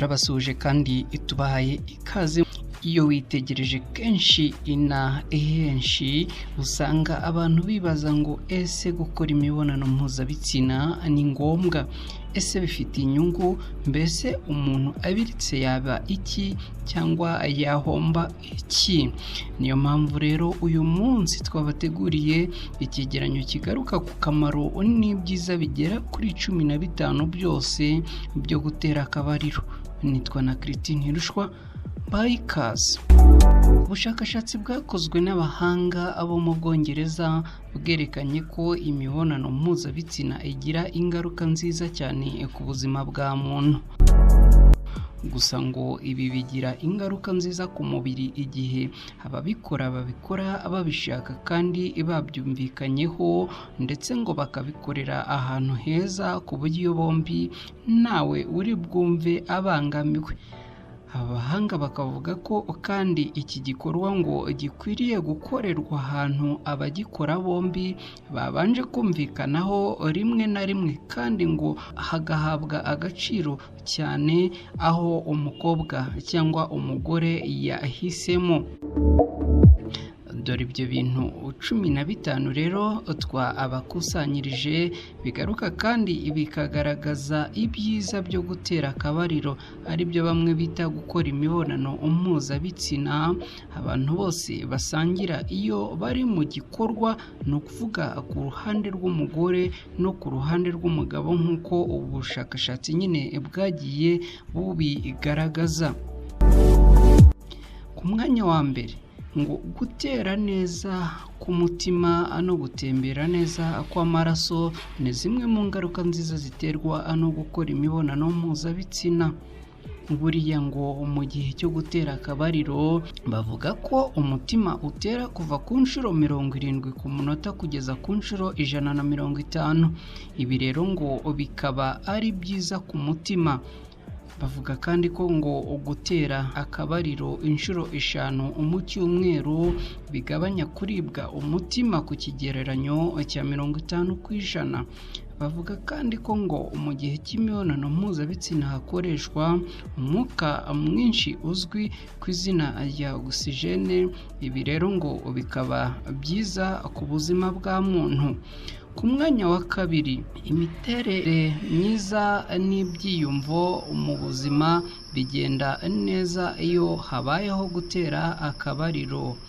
Turabasuhuje kandi tubahaye ikaze. Iyo witegereje kenshi ina henshi usanga abantu bibaza ngo: "Ese gukora imibonano mpuzabitsina ni ngombwa? Ese bifite inyungu? Mbese umuntu abiritse yaba iki cyangwa yahomba iki?" Niyo mpamvu rero uyu munsi twabateguriye icyegeranyo kigaruka ku kamaro n'ibyiza bigera kuri 15 byose byo gutera akabariro. Nitwa na Christine Hirushwa, mbahaye ikaze. Ubushakashatsi bwakozwe n'abahanga bo mu Bwongereza bwerekanye ko imibonano mpuzabitsina igira ingaruka nziza cyane ku buzima bwa muntu. Gusa ngo ibi bigira ingaruka nziza ku mubiri igihe ababikora babikora babishaka kandi babyumvikanyeho, ndetse ngo bakabikorera ahantu heza ku buryo bombi ntawe uri bwumve abangamiwe. Abahanga bakavuga ko kandi iki gikorwa ngo gikwiriye gukorerwa ahantu abagikora bombi babanje kumvikanaho rimwe na rimwe, kandi ngo hagahabwa agaciro cyane aho umukobwa cyangwa umugore yahisemo. Dore ibyo bintu 15 rero twabakusanyirije bigaruka kandi bikagaragaza ibyiza byo gutera akabariro, aribyo bamwe bita gukora imibonano mpuzabitsina abantu bose basangira iyo bari mu gikorwa, ni ukuvuga ku ruhande rw'umugore no ku ruhande rw'umugabo, nk'uko ubu bushakashatsi nyine bwagiye bubigaragaza. Ku mwanya wa mbere ngo gutera neza k'umutima no gutembera neza kw'amaraso ni zimwe mu ngaruka nziza ziterwa no gukora imibonano mpuzabitsina. Buriya ngo mu gihe cyo gutera akabariro bavuga ko umutima utera kuva ku nshuro 70 ku munota kugeza ku nshuro 150. Ibi rero ngo bikaba ari byiza ku mutima. Bavuga kandi ko ngo gutera akabariro inshuro 5 mu cyumweru bigabanya kuribwa umutima ku kigereranyo cya 50%. Bavuga kandi ko ngo mu gihe cy'imibonano mpuzabitsina hakoreshwa umwuka mwinshi uzwi ku izina rya ogisijene, ibi rero ngo bikaba byiza ku buzima bwa muntu. Ku mwanya wa kabiri, imiterere myiza n'ibyiyumvo mu buzima bigenda neza iyo habayeho gutera akabariro.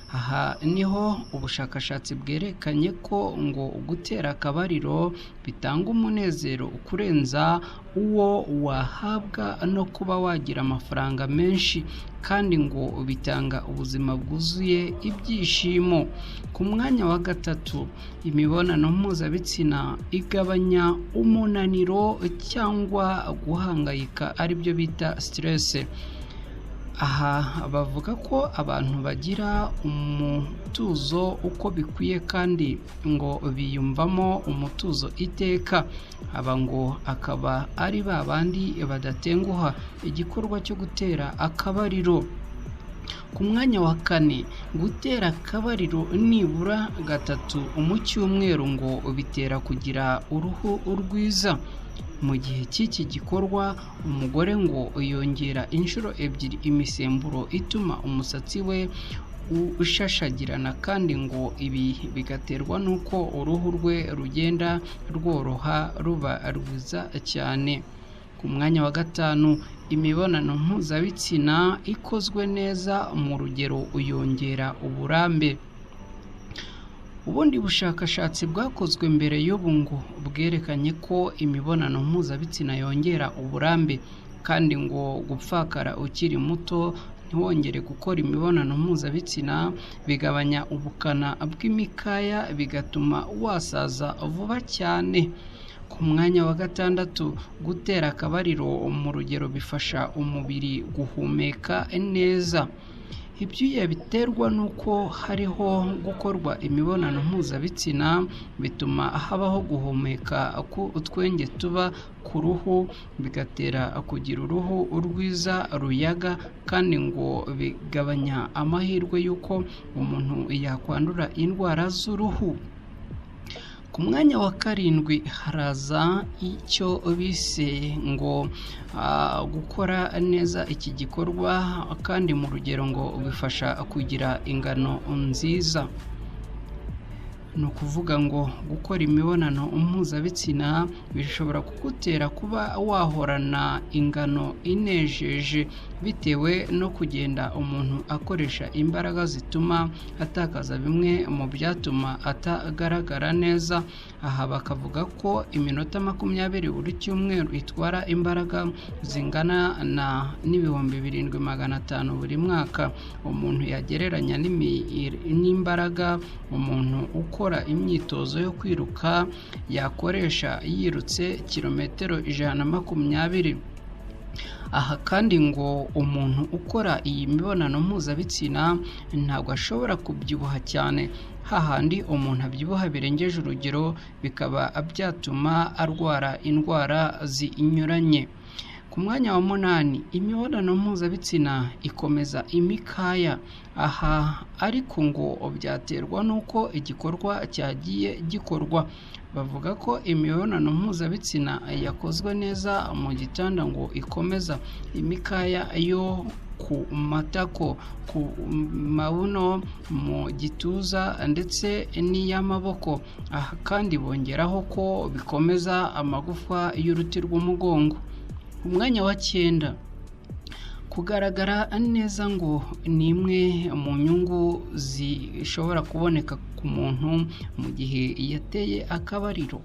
Aha niho ubushakashatsi bwerekanye ko ngo gutera akabariro bitanga umunezero kurenza uwo wahabwa no kuba wagira amafaranga menshi, kandi ngo bitanga ubuzima bwuzuye ibyishimo. Ku mwanya wa gatatu, imibonano mpuzabitsina igabanya umunaniro cyangwa guhangayika, aribyo bita stress. Aha bavuga ko abantu bagira umutuzo uko bikwiye kandi ngo biyumvamo umutuzo iteka. Aba ngo akaba ari ba bandi badatenguha igikorwa cyo gutera akabariro. Ku mwanya wa kane, gutera akabariro nibura gatatu mu cyumweru ngo bitera kugira uruhu rwiza. Mu gihe cy'iki gikorwa umugore ngo yongera inshuro 2 imisemburo ituma umusatsi we ushashagirana, kandi ngo ibi bigaterwa n'uko uruhu rwe rugenda rworoha ruba rwiza cyane. Ku mwanya wa gatanu, imibonano mpuzabitsina ikozwe neza mu rugero yongera uburambe. Ubundi bushakashatsi bwakozwe mbere y'ubu ngo bwerekanye ko imibonano mpuzabitsina yongera uburambe, kandi ngo gupfakara ukiri muto ntiwongere gukora imibonano mpuzabitsina bigabanya ubukana bw'imikaya, bigatuma wasaza vuba cyane. Ku mwanya wa gatandatu, gutera akabariro mu rugero bifasha umubiri guhumeka neza. Ibyuya biterwa n'uko hariho gukorwa imibonano mpuzabitsina bituma habaho guhumeka utwenge tuba ku ruhu, bigatera kugira uruhu rwiza ruyaga, kandi ngo bigabanya amahirwe y'uko umuntu yakwandura indwara z'uruhu. Ku mwanya wa 7 haraza icyo bise ngo gukora neza iki gikorwa kandi mu rugero ngo bifasha kugira ingano nziza. Ni ukuvuga ngo gukora imibonano mpuzabitsina bishobora kugutera kuba wahorana ingano inejeje bitewe no kugenda umuntu akoresha imbaraga zituma atakaza bimwe mu byatuma atagaragara neza. Aha bakavuga ko iminota 20 buri cyumweru itwara imbaraga zingana na 7,500 buri mwaka. Umuntu yagereranya n'imbaraga umuntu ukora imyitozo yo kwiruka yakoresha yirutse kilometero 120. Aha kandi ngo umuntu ukora iyi mibonano mpuzabitsina ntabwo ashobora kubyibuha cyane, hahandi umuntu abyibuha birengeje urugero bikaba byatuma arwara indwara zinyuranye. Ku mwanya wa 8 imibonano mpuzabitsina ikomeza imikaya. Aha ariko ngo byaterwa n'uko igikorwa cyagiye gikorwa. Bavuga ko imibonano mpuzabitsina yakozwe neza mu gitanda ngo ikomeza imikaya yo ku matako, ku mabuno, mu gituza ndetse n'iy'amaboko. Aha kandi bongeraho ko bikomeza amagufa y'uruti rw'umugongo. Umwanya wa 9 kugaragara neza ngo ni imwe mu nyungu zishobora kuboneka ku muntu mu gihe yateye akabariro.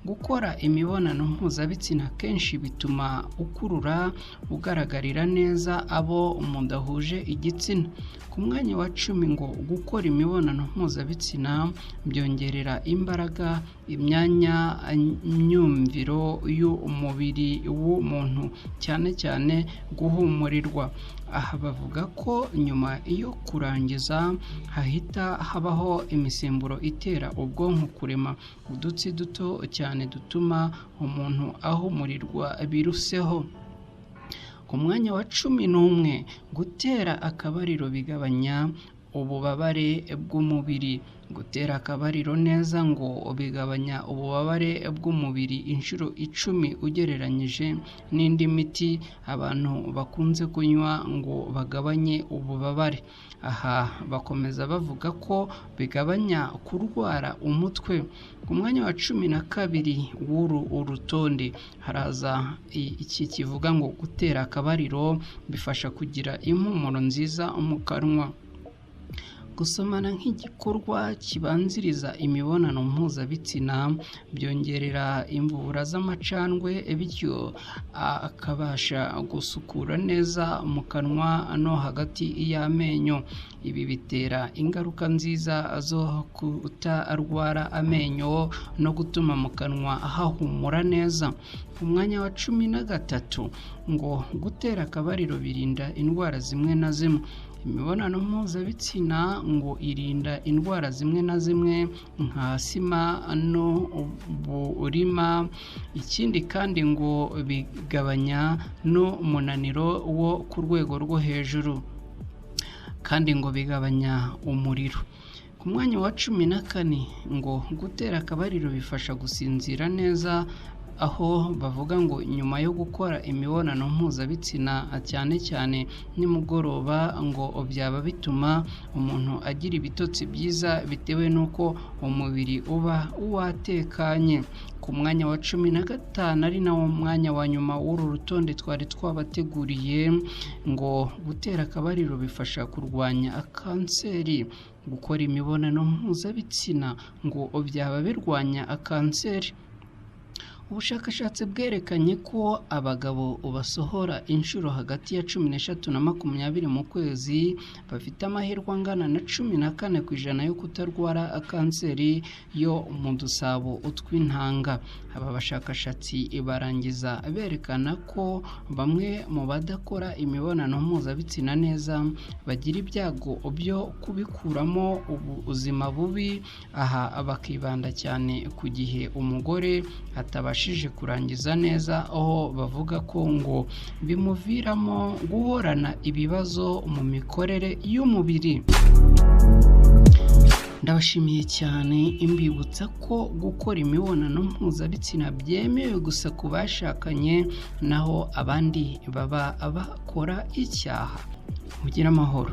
Gukora imibonano mpuzabitsina kenshi bituma ukurura ugaragarira neza abo mudahuje igitsina. Ku mwanya wa 10 ngo gukora imibonano mpuzabitsina byongerera imbaraga imyanya myumviro y'umubiri w'umuntu, cyane cyane guhumurirwa. Aha bavuga ko nyuma yo kurangiza hahita habaho imisemburo itera ubwonko kurema udutsi duto cyane dutuma umuntu ahumurirwa biruseho. Ku mwanya wa 11 gutera akabariro bigabanya ububabare bw'umubiri. Gutera akabariro neza ngo bigabanya ububabare bw'umubiri inshuro 10 ugereranyije n'indi miti abantu bakunze kunywa ngo bagabanye ububabare. Aha bakomeza bavuga ko bigabanya kurwara umutwe. Ku mwanya wa 12 w'uru urutonde haraza iki kivuga ngo gutera akabariro bifasha kugira impumuro nziza mu kanwa. Gusomana nk'igikorwa kibanziriza imibonano mpuzabitsina byongerera imvubura z'amacandwe, bityo akabasha gusukura neza mu kanwa no hagati y'amenyo. Ibi bitera ingaruka nziza zo kutarwara amenyo no gutuma mu kanwa hahumura neza. Ku mwanya wa 13 ngo gutera akabariro birinda indwara zimwe na zimwe. Imibonano mpuzabitsina ngo irinda indwara zimwe na zimwe nka sima n'uburima. Ikindi kandi ngo bigabanya n'umunaniro wo ku rwego rwo hejuru, kandi ngo bigabanya umuriro. Ku mwanya wa 14 ngo gutera akabariro bifasha gusinzira neza, aho bavuga ngo nyuma yo gukora imibonano mpuzabitsina cyane cyane nimugoroba ngo byaba bituma umuntu agira ibitotsi byiza bitewe n'uko umubiri uba watekanye. Ku mwanya wa 15 ari nawo mwanya wa nyuma w'uru rutonde twari twabateguriye ngo gutera akabariro bifasha kurwanya kanseri. Gukora imibonano mpuzabitsina ngo byaba birwanya kanseri. Ubushakashatsi bwerekanye ko abagabo basohora inshuro hagati ya 13 na 20 mu kwezi bafite amahirwe angana na 14% yo kutarwara kanseri yo mu dusabo tw'intanga. Aba bashakashatsi barangiza berekana ko bamwe mu badakora imibonano mpuzabitsina neza bagira ibyago byo kubikuramo ubuzima bubi. Aha bakibanda cyane ku gihe umugore atabasha kurangiza neza, aho bavuga ko ngo bimuviramo guhorana ibibazo mu mikorere y'umubiri. Ndabashimiye cyane, mbibutsa ko gukora imibonano mpuzabitsina byemewe gusa ku bashakanye, naho abandi baba bakora icyaha. Mugire amahoro.